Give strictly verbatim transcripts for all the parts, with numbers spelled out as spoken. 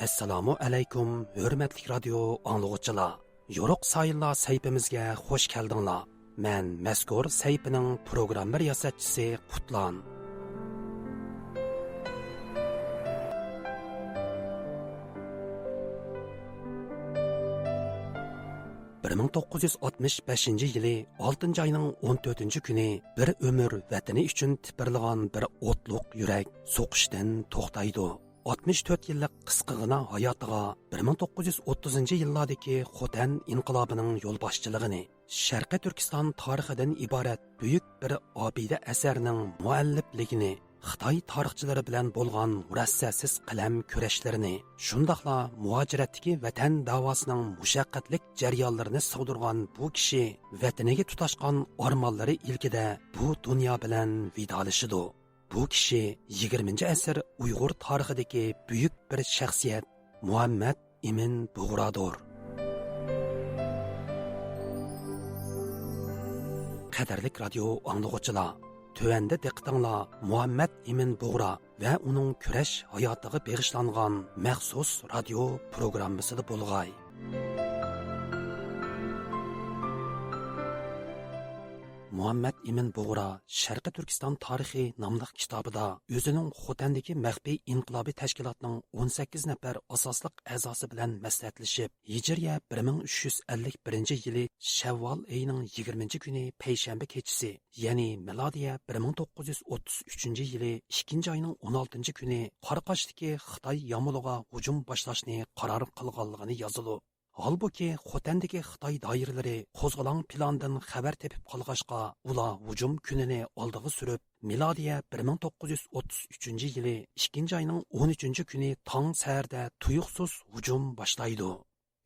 ئەسسالامۇ ئەلەيكۇم، ھۆرمەتلىك رادىيو ئاڭلىغۇچىلار! يورۇق سايىللار سەھىپىمىزگە خۇش كەلدىڭلار. مەن مەزكۇر سەھىپىنىڭ پروگرامما رىياسەتچىسى قۇتلان. بىر مىڭ توققۇز يۈز ئاتمىش بەشىنچى يىلى ئالتىنچى ئاينىڭ ئون تۆتىنچى كۈنى بىر ئۆمۈر ۋەتىنى ئۈچۈن تىپىرلىغان بىر ئوتلۇق يۈرەك سوقۇشتىن توختايدۇ. ئاتمىش تۆت يىللىق قىسقىغىنا ھاياتىغا بىر مىڭ توققۇز يۈز ئوتتۇزىنچى يىللاردىكى خوتەن ئىنقىلابىنىڭ يولباشچىلىقىنى، شەرقىي تۈركىستان تارىخىدىن ئىبارەت بۈيۈك بىر ئابىدە ئەسەرنىڭ مۇئەللىپلىكىنى، خىتاي تارىخچىلىرى بىلەن بولغان مۇرەسسەسىز قەلەم كۈرەشلىرىنى، شۇنداقلا مۇھاجىرەتتىكى ۋەتەن داۋاسىنىڭ مۇشەققەتلىك جەريانلىرىنى سىغدۇرغان بۇ كىشى ۋەتىنىگە تۇتاشقان ئارمانلىرى ئىلكىدە بۇ دۇنيا بىلەن ۋىدالىشىدۇ. بۇ كىشى يىگىرمىنچى ئەسىر ئۇيغۇر تارىخىدىكى بۈيۈك بىر شەخسىيەت، مۇھەممەد ئىمىن بۇغرادۇر. قەدىرلىك رادىيو ئاڭلىغۇچىلار، تۆۋەندە دىققىتىڭلار مۇھەممەد ئىمىن بۇغرا ۋە ئۇنىڭ كۈرەش ھاياتىغا بېغىشلانغان مەخسۇس رادىيو پروگراممىسىدا بولغاي. مۇھەممەد ئىمىن بۇغرا شەرقىي تۈركىستان تارىخى ناملىق كىتابىدا ئۆزىنىڭ خوتەندىكى مەخپىي ئىنقىلابىي تەشكىلاتنىڭ ئون سەككىز نەپەر ئاساسلىق ئەزاسى بىلەن مەسلىھەتلىشىپ، ھىجرىيە بىر مىڭ ئۈچ يۈز ئەللىك بىرىنچى يىلى شەۋۋال ئېيىنىڭ يىگىرمىنچى كۈنى پەيشەنبە كېچىسى، يەنى مىلادىيە بىر مىڭ توققۇز يۈز ئوتتۇز ئۈچىنچى يىلى ئىككىنچى ئاينىڭ ئون ئالتىنچى كۈنى قاراقاشتىكى خىتاي يامۇلىغا ھۇجۇم باشلاشنى قارار قىلغانلىقىنى يازىدۇ. ھالبۇكى، خوتەندىكى خىتاي دائىرىلىرى قوزغىلاڭ پىلانىدىن خەۋەر تېپىپ قالغاچقا، ئۇلار ھۇجۇم كۈنىنى ئالدىغا سۈرۈپ، مىلادىيە بىر مىڭ توققۇز يۈز ئوتتۇز ئۈچىنچى يىلى ئىككىنچى ئاينىڭ ئون ئۈچىنچى كۈنى تاڭ سەھەردە تۇيۇقسىز ھۇجۇم باشلايدۇ.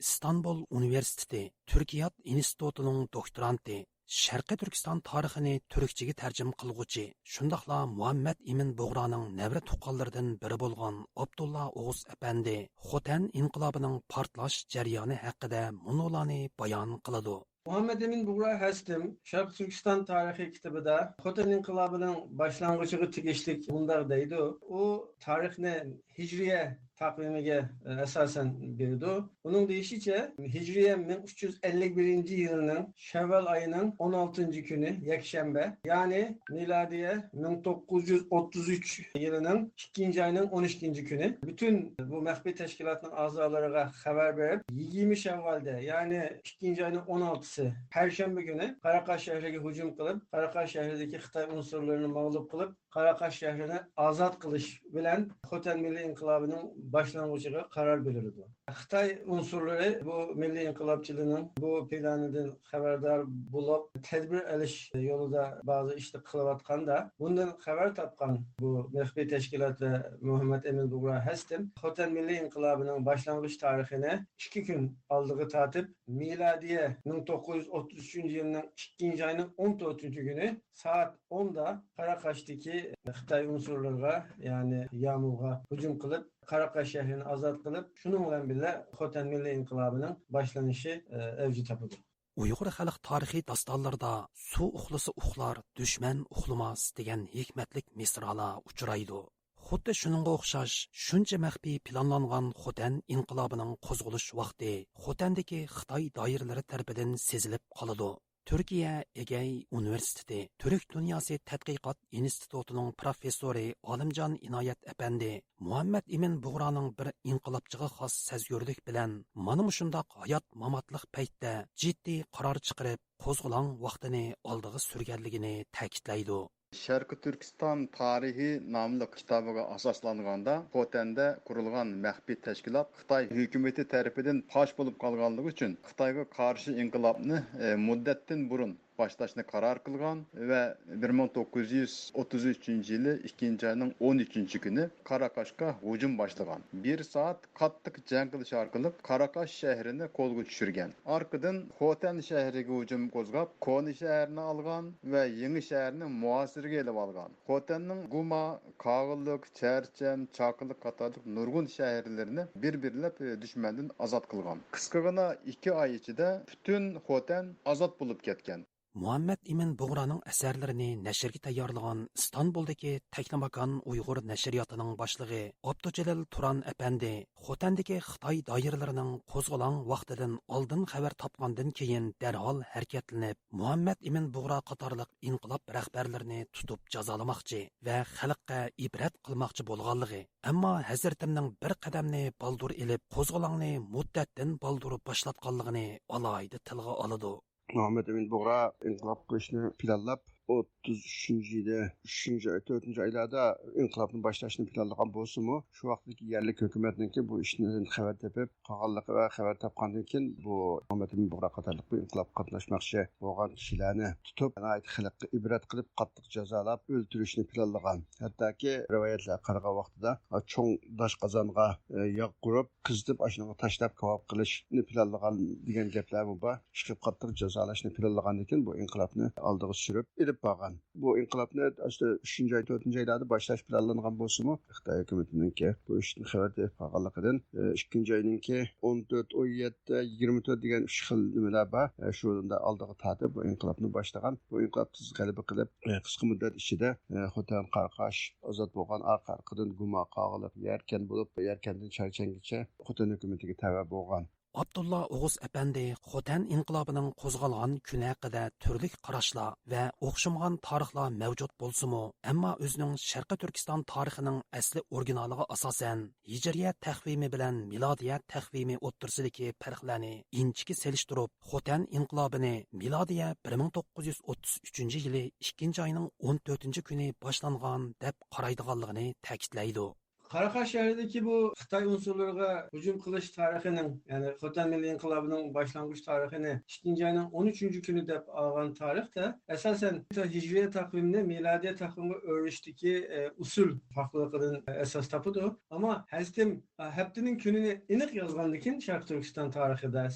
ئىستانبۇل ئۇنىۋېرسىتېتى تۈركىيات ئىنستىتۇتىنىڭ دوكتورانتى، شەرقىي تۈركىستان تارىخىنى تۈركچىگە تەرجىمە قىلغۇچى، شۇنداقلا مۇھەممەد ئىمىن بۇغرانىڭ نەۋرە تۇغقانلىرىدىن بىرى بولغان ئابدۇللا ئوغۇز ئەپەندى خوتەن ئىنقىلابىنىڭ پارتلاش جەريانى ھەققىدە مۇنۇلارنى بايان قىلىدۇ. مۇھەممەد ئىمىن بۇغرا ھەستىم شەرقىي تۈركىستان تارىخى كىتابىدا خوتەن ئىنقىلابىنىڭ باشلانغۇچىغا تېگىشلىك مۇنداق دەيدۇ، ئۇ تارىخنى ھىجرىيە تەقۋىمىگە، ئە، ئاساسەن بېرىدۇ. ئۇنىڭ دېيىشىچە، ھىجرىيە مىڭ ئۈچ يۈز ئەللىك بىرىنچى يىلنىڭ شەۋۋال ئايىنىڭ ئون ئالتىنچى كۈنى، يەكشەنبە، يەنى مىلادىيە مىڭ توققۇز يۈز ئوتتۇز ئۈچ يىلىنىڭ ئىككىنچى ئاينىڭ ئون ئىككىنچى كۈنى، پۈتۈن بۇ مەخپىي تەشكىلاتنىڭ ئەزالىرىغا خەۋەر بېرىپ، يىگىرمە شەۋۋالدە، يەنى ئىككىنچى ئاينىڭ ئون ئالتىسى، پەرشەنبە كۈنى قاراقاش شەھىرىگە ھۇجۇم قىلىپ، قاراقاش شەھىرىدىكى خىتاي ئۇنسۇرلىرىنى مەغلۇپ قىلىپ، قاراقاش شەھىرىنى ئازاد قىلىش بىلەن خوتەن مىللىي ئىنقىلابىنىڭ باشلانغۇچىغا قارار بېرىلىدۇ. خىتاي ئۇنسۇرلىرى بۇ مىللىي ئىنقىلابچىلىرىنىڭ بۇ پىلانىدىن خەۋەردار بولۇپ، تەدبىر ئېلىش يولىدا بەزى ئىشلار قىلىۋاتقاندا، بۇندىن خەۋەر تاپقان بۇ مەخپىي تەشكىلات ۋە مۇھەممەد ئەمىن بۇغرا ھەستىم خوتەن مىللىي ئىنقىلابىنىڭ باشلانغۇچ تارىخىنى ئىككى كۈن ئالدىغا تارتىپ، مىلادىيە مىڭ توققۇز يۈز ئوتتۇز ئۈچىنچى يىلنىڭ ئىككىنچى ئاينىڭ ئون تۆتىنچى كۈنى سائەت ئوندا قاراقاشتىكى خىتاي ئۇنسۇرلىرىغا، يەنى يامۇلغا ھۇجۇم قىلىپ، قاراقاش شەھىرىنى ئازاد قىلىپ، شۇنىڭ بىلەن بىللە خوتەن مىللىي ئىنقىلابىنىڭ باشلىنىشى، ئە، ئەۋج تاپىدۇ. ئۇيغۇر خەلق تارىخىي داستانلىرىدا «سۇ ئۇخلىسا ئۇخلار، دۈشمەن ئۇخلىماس» دېگەن ھېكمەتلىك مىسرالار ئۇچرايدۇ. خۇددى شۇنىڭغا ئوخشاش، شۇنچە مەخپىي پىلانلانغان خوتەن ئىنقىلابىنىڭ قوزغىلىش ۋاقتى خوتەندىكى خىتاي دائىرىلىرى تەرىپىدىن سېزىلىپ قالىدۇ. تۈركىيە ئېگەي ئۇنىۋېرسىتېتى تۈرك دۇنياسى تەتقىقات ئىنستىتۇتىنىڭ پروفېسسورى ئالىمجان ئىنايەت ئەپەندى مۇھەممەد ئىمىن بۇغرانىڭ بىر ئىنقىلابچىغا خاس سەزگۈرلۈك بىلەن مانا مۇشۇنداق ھايات-ماماتلىق پەيتتە جىددىي قارار چىقىرىپ، قوزغىلاڭ ۋاقتىنى ئالدىغا سۈرگەنلىكىنى تەكىتلەيدۇ. شەرقىي تۈركىستان تارىخى ناملىق كىتابىغا ئاساسلانغاندا، خوتەندە قۇرۇلغان مەخپىي تەشكىلات خىتاي ھۆكۈمىتى تەرىپىدىن پاش بولۇپ قالغانلىقى ئۈچۈن، خىتايغا قارشى ئىنقىلابنى، ئى، مۇددەتتىن بۇرۇن باشلاشنى قارار قىلغان ۋە بىر مىڭ توققۇز يۈز ئوتتۇز ئۈچىنچى يىلى ئىككىنچى ئاينىڭ ئون ئۈچىنچى كۈنى قاراقاشقا ھۇجۇم باشلىغان. بىر سائەت قاتتىق جەڭ قىلىش ئارقىلىق قاراقاش شەھىرىنى قولغا چۈشۈرگەن. ئارقىدىن خوتەن شەھىرىگە ھۇجۇم قوزغاپ، كونا شەھەرنى ئالغان ۋە يېڭى شەھەرنى مۇھاسىرىگە ئېلىۋالغان. خوتەننىڭ گۇما، كاغىلىق، چەرچەن، چاقىلىق قاتارلىق نۇرغۇن شەھەرلىرىنى بىر-بىرلەپ، ئى، دۈشمەندىن ئازاد قىلغان. قىسقىغىنا ئىككى ئاي ئىچىدە پۈتۈن خوتەن ئازاد بولۇپ كەتكەن. مۇھەممەد ئىمىن بۇغرانىڭ ئەسەرلىرىنى نەشرگە تەييارلىغان ئىستانبۇلدىكى تەكلىماكان ئۇيغۇر نەشرىياتىنىڭ باشلىقى ئابدۇجېلىل تۇران ئەپەندى خوتەندىكى خىتاي دائىرىلىرىنىڭ قوزغىلاڭ ۋاقتىدىن ئالدىن خەۋەر تاپقاندىن كېيىن دەرھال ھەرىكەتلىنىپ، مۇھەممەد ئىمىن بۇغرا قاتارلىق ئىنقىلاب رەھبەرلىرىنى تۇتۇپ جازالىماقچى ۋە خەلققە ئىبرەت قىلماقچى بولغانلىقى، ئەمما ھەزرىتىمنىڭ بىر قەدەمنى بالدۇر ئېلىپ، قوزغىلاڭنى مۇددەتتىن بالدۇر باشلاتقانلىقىنى ئالاھىدە تىلغا ئالىدۇ. مۇھەممەد ئەمىن بۇغرا ئىنقىلاب قىلىشنى پىلانلاپ، ئوتتۇز ئۈچىنچى يىلى، ئۈچىنچى ئاي، تۆتىنچى ئايلاردا ئىنقىلابنى باشلاشنى پىلانلىغان بولسىمۇ، شۇ ۋاقىتتىكى يەرلىك ھۆكۈمەتنىڭكى بۇ ئىشتىن خەۋەر تېپىپ قالغانلىقى ۋە خەۋەر تاپقاندىن كېيىن، بۇ مۇھەممەد ئەمىن بۇغرا قاتارلىق بۇ ئىنقىلابقا قاتناشماقچى بولغان كىشىلەرنى تۇتۇپ، ناھايىتى خەلققە ئىبرەت قىلىپ، قاتتىق جازالاپ ئۆلتۈرۈشنى پىلانلىغان. ھەتتاكى رىۋايەتلەرگە قارىغان ۋاقتىدا، چوڭ داش قازانغا، ئە، ياغ قۇرۇپ، قىزىتىپ، ئاشۇنىڭغا تاشلاپ كاۋاپ قىلىشنى پىلانلىغان دېگەن گەپلەرمۇ بار. ئىشقىلىپ قاتتىق جازالاشنى پىلانلىغاندىن كېيىن، بۇ ئىنقىلابنى ئالدىغا سۈرۈپ ئېلىپ بارغان. بۇ ئىنقىلابنى ئاشۇ ئۈچىنچى ئاي، تۆتىنچى ئايلاردا باشلاش پىلانلانغان بولسىمۇ، خىتاي ھۆكۈمىتىنىڭكى بۇ ئىشتىن خەۋەر تېپىپ قالغانلىقىدىن، ئى، ئىككىنچى ئاينىڭكى ئون تۆت، ئون يەتتە، يىگىرمە تۆت دېگەن ئۈچ خىل نېمىلەر بار. ئى، شۇنىڭدا ئالدىغا تارتىپ بۇ ئىنقىلابنى باشلىغان. بۇ ئىنقىلاب تېز غەلىبە قىلىپ، ئى، قىسقا مۇددەت ئىچىدە، ئى، خوتەن، قاراقاش ئازاد بولغان، ئارقا-ئارقىدىن گۇما، قاغىلىق، يەركەن بولۇپ، يەركەندىن چارچەنگىچە خوتەن ھۆكۈمىتىگە تەۋە بولغان. ئابدۇللا ئوغۇز ئەپەندى خوتەن ئىنقىلابىنىڭ قوزغالغان كۈنى ھەققىدە تۈرلۈك قاراشلار ۋە ئوخشىمىغان تارىخلار مەۋجۇت بولسىمۇ، ئەمما ئۆزىنىڭ شەرقىي تۈركىستان تارىخىنىڭ ئەسلى ئورىگىنالىغا ئاساسەن، ھىجرىيە تەقۋىمى بىلەن مىلادىيە تەقۋىمى ئوتتۇرىسىدىكى پەرقلەرنى ئىنچىكە سېلىشتۇرۇپ، خوتەن ئىنقىلابىنى مىلادىيە بىر مىڭ توققۇز يۈز ئوتتۇز ئۈچىنچى يىلى ئىككىنچى ئاينىڭ ئون تۆتىنچى كۈنى باشلانغان دەپ قارايدىغانلىقىنى تەكىتلەيدۇ. قاراقاش شەھىرىدىكى بۇ خىتاي ئۇنسۇرلىرىغا ھۇجۇم قىلىش تارىخىنىڭ، يەنى خوتەن مىللىي ئىنقىلابىنىڭ باشلانغۇچ تارىخىنى ئىككىنچى ئاينىڭ ئون ئۈچىنچى كۈنى دەپ ئالغان تارىختا، ئاساسەن، ھىجرىيە تەقۋىمىنى مىلادىيە تەقۋىمىگە ئۆرۈشتىكى، ئە، ئۇسۇل پەرقلىقىدىن ئاساس تاپىدۇ. ئەمما ھەزرىتىم، ئە، ھەپتىنىڭ كۈنىنى ئېنىق يازغاندىكىن، شەرقىي تۈركىستان تارىخىدا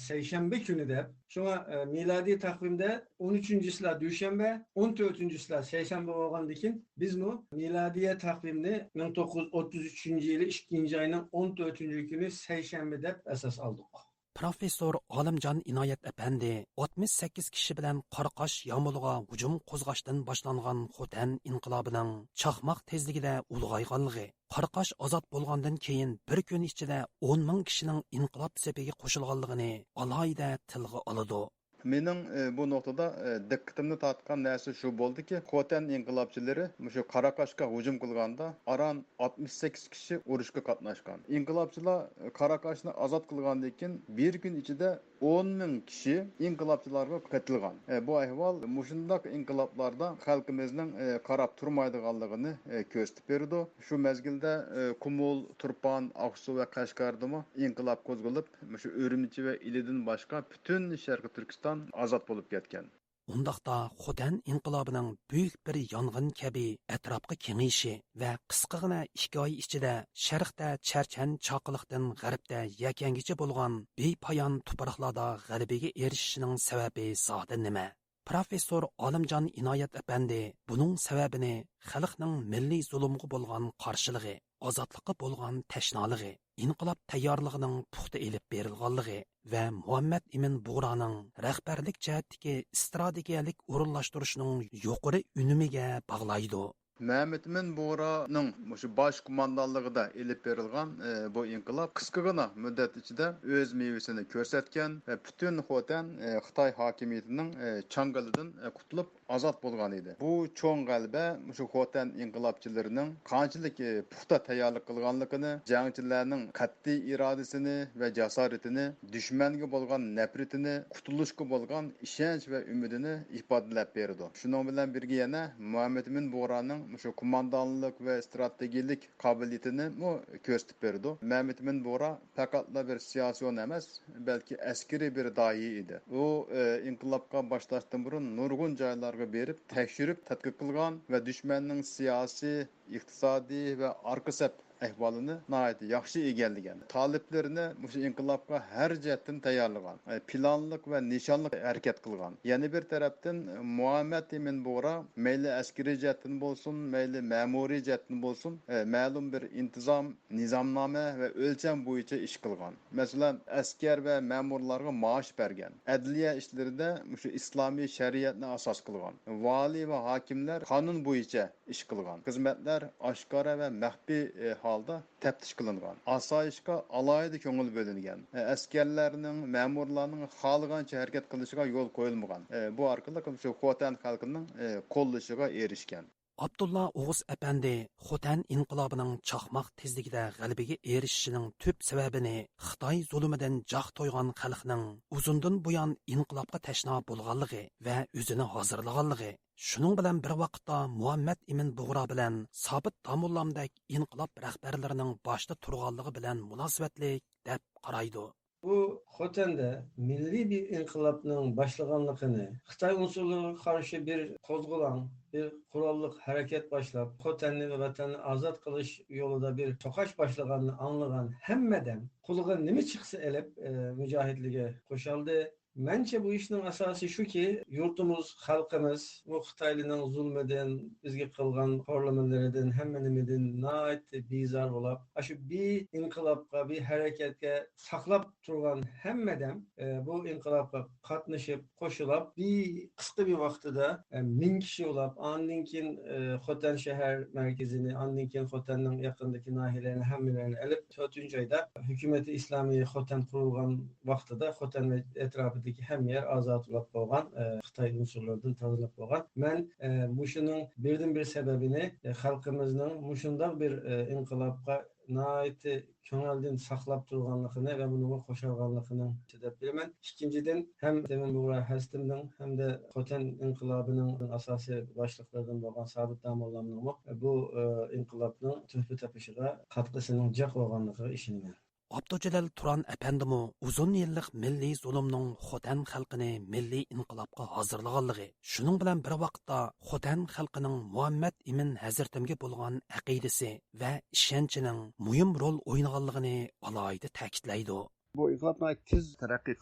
سەيشەنبە كۈنى دەپ، شۇڭا، ئە، مىلادىي تەقۋىمدە ئون ئۈچىنچىسىلەر دۈشەنبە، ئون تۆتىنچىسىلەر سەيشەنبە بولغاندىكىن، بىزمۇ مىلادىيە تەقۋىمنى مىڭ توققۇز يۈز ئوتتۇز ئۈچىنچى يىلى ئىككىنچى ئاينىڭ ئون تۆتىنچى كۈنى سەيشەنبە دەپ ئاساس ئالدۇق. پروفېسسور ئالىمجان ئىنايەت ئەپەندى ئاتمىش سەككىز كىشى بىلەن قاراقاش يامۇلىغا ھۇجۇم قوزغاشتىن باشلانغان خوتەن ئىنقىلابىنىڭ چاقماق تېزلىكىدە ئۇلغايغانلىقى، قاراقاش ئازاد بولغاندىن كېيىن بىر كۈن ئىچىدە ئون مىڭ كىشىنىڭ ئىنقىلاب سېپىگە قوشۇلغانلىقىنى ئالاھىدە تىلغا ئالىدۇ. مېنىڭ، ئى، بۇ نۇقتىدا، ئى، دىققىتىمنى تارتقان نەرسە شۇ بولدىكى، خوتەن ئىنقىلابچىلىرى مۇشۇ قاراقاشقا ھۇجۇم قىلغاندا، ئاران ئاتمىش سەككىز كىشى ئۇرۇشقا قاتناشقان. ئىنقىلابچىلار قاراقاشنى ئازاد قىلغاندىن كېيىن، بىر كۈن ئىچىدە ئون مىڭ كىشى ئىنقىلابچىلارغا قېتىلغان. ئى، بۇ ئەھۋال مۇشۇنداق ئىنقىلابلاردا خەلقىمىزنىڭ، ئى، قاراپ تۇرمايدىغانلىقىنى، ئى، كۆرسىتىپ بېرىدۇ. شۇ مەزگىلدە، ئى، قۇمۇل، تۇرپان، ئاقسۇ ۋە قەشقەردىمۇ ئىنقىلاب قوزغىلىپ، مۇشۇ ئۈرۈمچى ۋە ئىلىدىن باشقا پۈتۈن شەرقىي تۈركىستان ئازاد بولۇپ كەتكەن. ئۇنداقتا خوتەن ئىنقىلابىنىڭ بۈيۈك بىر يانغىن كەبى ئەتراپقا كېڭىيىشى ۋە قىسقىغىنە ئىككى ئاي ئىچىدە شەرقتە چەرچەن چاقىلىقتىن غەربتە يەكەنگىچە بولغان بىپايان تۇپراقلاردا غەلىبىگە ئېرىشىشىنىڭ سەۋەبى زادى نېمە؟ پروفېسسور ئالىمجان ئىنايەت ئەپەندى بۇنىڭ سەۋەبىنى خەلقنىڭ مىللىي زۇلۇمغا بولغان قارشىلىقى، ئازادلىققا بولغان تەشنالىقى، ئىنقىلاب تەييارلىقىنىڭ پۇختا ئېلىپ بېرىلغانلىقى ۋە مۇھەممەد ئىمىن بۇغرانىڭ رەھبەرلىك جەھەتتىكى ئىستراتېگىيەلىك ئورۇنلاشتۇرۇشنىڭ يۇقىرى ئۈنۈمىگە باغلايدۇ. مەمەت ئىمىن بۇغرانىڭ مۇشۇ باش قوماندانلىقىدا ئېلىپ بېرىلغان، ئى، بۇ ئىنقىلاب قىسقىغىنا مۇددەت ئىچىدە ئۆز مېۋىسىنى كۆرسەتكەن ۋە پۈتۈن خوتەن، ئى، خىتاي ھاكىمىيىتىنىڭ، ئى، چاڭگىلىدىن، ئى، قۇتۇلۇپ، ئازاد بولغان ئىدى. بۇ چوڭ غەلىبە مۇشۇ خوتەن ئىنقىلابچىلىرىنىڭ قانچىلىك، ئى، پۇختا تەييارلىق قىلغانلىقىنى، جەڭچىلەرنىڭ قەتئىي ئىرادىسىنى ۋە جاسارىتىنى، دۈشمەنگە بولغان نەپرىتىنى، قۇتۇلۇشقا بولغان ئىشەنچ ۋە ئۈمىدىنى ئىپادىلەپ بېرىدۇ. شۇنىڭ بىلەن بىرگە يەنە مۇھەممەد ئىمىن بۇغرانىڭ مۇشۇ قوماندانلىق ۋە ئىستراتېگىيىلىك قابىلىيىتىنىمۇ كۆرسىتىپ بېرىدۇ. مۇھەممەد ئىمىن بۇغرا پەقەتلا بىر سىياسىيون ئەمەس، بەلكى ئەسكىرىي بىر داھىي ئىدى. ئۇ، ئى، ئىنقىلابقا باشلاشتىن بۇرۇن نۇرغۇن جايلارغا بېرىپ، تەكشۈرۈپ تەتقىق قىلغان ۋە دۈشمەننىڭ سىياسىي، ئىقتىسادىي ۋە ئارقا سەپ ئەھۋالىنى ناھايىتى ياخشى ئىگىلىگەن. تالىپلىرىنى مۇشۇ ئىنقىلابقا ھەر جەھەتتىن تەييارلىغان، ئە، پىلانلىق ۋە نىشانلىق ھەرىكەت قىلغان. يەنە بىر تەرەپتىن، مۇھەممەد ئىمىن بۇغرا مەيلى ئەسكىرىي جەھەتتىن بولسۇن، مەيلى مەمۇرىي جەھەتتىن بولسۇن، ئە، مەلۇم بىر ئىنتىزام، نىزامنامە ۋە ئۆلچەم بويىچە ئىش قىلغان. مەسىلەن، ئەسكەر ۋە مەمۇرلارغا مائاش بەرگەن. ئەدلىيە ئىشلىرىدا مۇشۇ ئىسلامىي شەرىئەتنى ئاساس قىلغان. ۋالىي ۋە ھاكىملەر قانۇن بويىچە ئىش قىلغان. خىزمەتلەر ئاشكارا ۋە مەخپىي، ئى، ھالدا تەپتىش قىلىنغان. ئاسايىشقا ئالاھىدە كۆڭۈل بۆلۈنگەن. ئە، ئەسكەرلەرنىڭ، مەمۇرلارنىڭ خالىغانچە ھەرىكەت قىلىشىغا يول قويۇلمىغان. ئە، بۇ ئارقىلىق شۇ خوتەن خەلقىنىڭ، ئە، قوللىشىغا ئېرىشكەن. ئابدۇللا ئوغۇز ئەپەندى خوتەن ئىنقىلابىنىڭ چاقماق تېزلىكىدە غەلىبىگە ئېرىشىشىنىڭ تۈپ سەۋەبىنى خىتاي زۇلۇمىدىن جاھ تويغان خەلقنىڭ ئۇزۇندىن بۇيان ئىنقىلابقا تەشنا بولغانلىقى ۋە ئۆزىنى ھازىرلىغانلىقى، شۇنىڭ بىلەن بىر ۋاقىتتا مۇھەممەد ئىمىن بۇغرا بىلەن سابىت داموللامدەك ئىنقىلاب رەھبەرلىرىنىڭ باشتا تۇرغانلىقى بىلەن مۇناسىۋەتلىك دەپ قارايدۇ. بۇ خوتەندە مىللىي بىر ئىنقىلابنىڭ باشلىغانلىقىنى، خىتاي ئۇنسۇرلىرىغا قارشى بىر قوزغىلاڭ، بىر قوراللىق ھەرىكەت باشلاپ، خوتەننى ۋە ۋەتەننى ئازاد قىلىش يولىدا بىر توقاش باشلىغاننى ئاڭلىغان ھەممە ئادەم قولىغا نېمە چىقسا ئېلىپ، ئە، مۇجاھىدلىرىگە قوشۇلدى. مەنچە بۇ ئىشنىڭ ئاساسى شۇكى، يۇرتىمىز، خەلقىمىز بۇ خىتايلارنىڭ زۇلمىدىن، بىزگە قىلغان خورلىمىلىرىدىن، ھەممە نېمىدىن ناھايىتى بىزار بولۇپ، ئاشۇ بىر ئىنقىلابقا، بىر ھەرىكەتكە ساقلاپ تۇرغان ھەممە ئادەم، ئە، بۇ ئىنقىلابقا قاتنىشىپ، قوشۇلۇپ، بىر قىسقا بىر ۋاقتىدا، ئە، مىڭ كىشى بولاپ، ئاندىن كېيىن، ئە، خوتەن شەھەر مەركىزىنى، ئاندىن كېيىن خوتەننىڭ يېقىندىكى ناھىيەلەرنى ھەممىلەرنى ئېلىپ، تۆتىنچى ئايدا ھۆكۈمىتى ئىسلامىي خوتەن قۇرۇلغان ۋاقتىدا خوتەن ۋە ئەتراپىدىكى ھەممە يەر ئازادلاپ بولغان، ئە، خىتاي ئۇنسۇرلىرىدىن تازىلاپ بولغان. مەن، ئە، مۇشۇنىڭ بىردىنبىر سەۋەبىنى، ئە، خەلقىمىزنىڭ مۇشۇنداق بىر، ئە، ئىنقىلابقا ناھايىتى كۆڭۈلدىن ساقلاپ تۇرغانلىقىنى ۋە بۇنىڭغا قوشۇلغانلىقىنىڭ دەپ بىلىمەن. ئىككىنچىدىن، ھەم ئىمىن بۇغرا ھەسرىتىمنىڭ ھەمدە خوتەن ئىنقىلابىنىڭ ئاساسىي باشلىقلىرىدىن بولغان سابىت داموللامنىڭمۇ بۇ، ئى، ئىنقىلابنىڭ تۆھپە تېپىشىغا قاتقىسىنىڭ جىق بولغانلىقىغا ئىشىنىمەن. ئابدۇجېلىل تۇران ئەپەندىمۇ ئۇزۇن يىللىق مىللىي زۇلۇمنىڭ خوتەن خەلقىنى مىللىي ئىنقىلابقا ھازىرلىغانلىقى، شۇنىڭ بىلەن بىر ۋاقىتتا خوتەن خەلقىنىڭ مۇھەممەد ئىمىن ھەزرىتىمگە بولغان ئەقىدىسى ۋە ئىشەنچىنىڭ مۇھىم رول ئوينىغانلىقىنى ئالاھىدە تەكىتلەيدۇ. بۇ ئىنقىلاب ناھايىتى تېز تەرەققىي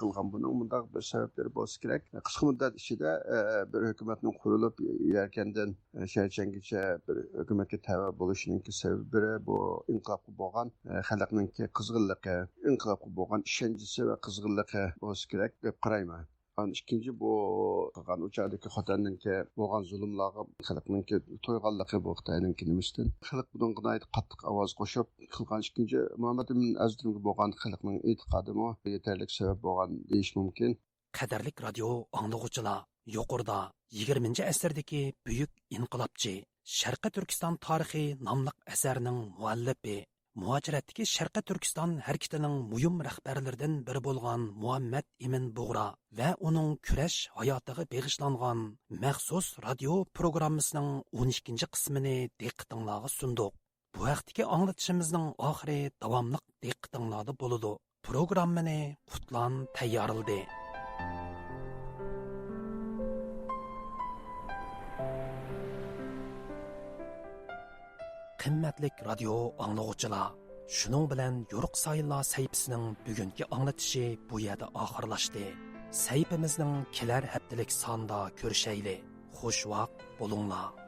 قىلغان. بۇنىڭ مۇنداق بىر سەۋەبلىرى بولسا كېرەك. قىسقا مۇددەت ئىچىدە، ئە، بىر ھۆكۈمەتنىڭ قۇرۇلۇپ، يەركەندىن، ئە، شەيچەنگىچە بىر ھۆكۈمەتكە تەۋە بولۇشىنىڭكى سەۋەبلىرى بۇ ئىنقىلابقا بولغان، ئە، خەلقنىڭكى قىزغىنلىقى، ئىنقىلابقا بولغان ئىشەنچىسى ۋە قىزغىنلىقى بولسا كېرەك دەپ قارايمەن. ئان ئىككىنچى، بۇ قىلغان ئۇ چاغدىكى خوتەننىڭكى بولغان زۇلۇملارغا خەلقنىڭكى تويغانلىقى بۇ خىتاينىڭكى نېمىسىدىن. خەلق بۇنىڭغا ناھايىتى قاتتىق ئاۋاز قوشۇپ قىلغان ئىككىنچى مۇھەممەد ئىمىن ھەزرىتىمگە بولغان خەلقنىڭ ئېتىقادىمۇ يېتەرلىك سەۋەب بولغان دېيىش مۇمكىن. قەدىرلىك رادىيو ئاڭلىغۇچىلار، يۇقىرىدا يىگىرمىنچى ئەسىردىكى بۈيۈك ئىنقىلابچى، شەرقىي تۈركىستان تارىخى ناملىق ئەسەرنىڭ مۇئەللىپى، مۇھاجىرەتتىكى شەرقىي تۈركىستان ھەرىكىتىنىڭ مۇھىم رەھبەرلىرىدىن بىرى بولغان مۇھەممەد ئىمىن بۇغرا ۋە ئۇنىڭ كۈرەش ھاياتىغا بېغىشلانغان مەخسۇس رادىيو پروگراممىسىنىڭ ئون ئىككىنچى قىسمىنى دىققىتىڭلارغا سۇندۇق. بۇ ھەقتىكى ئاڭلىتىشىمىزنىڭ ئاخىرى داۋاملىق دىققىتىڭلاردا بولىدۇ. پروگراممىنى قۇتلان تەييارلىدى. قىممەتلىك رادىيو ئاڭلىغۇچىلار، شۇنىڭ بىلەن يورۇق سايىنلار سەھىپىسىنىڭ بۈگۈنكى ئاڭلىتىشى بۇ يەردە ئاخىرلاشتى. سەھىپىمىزنىڭ كېلەر ھەپتىلىك سانىدا كۆرۈشەيلى. خۇش ۋاقىت بولۇڭلار.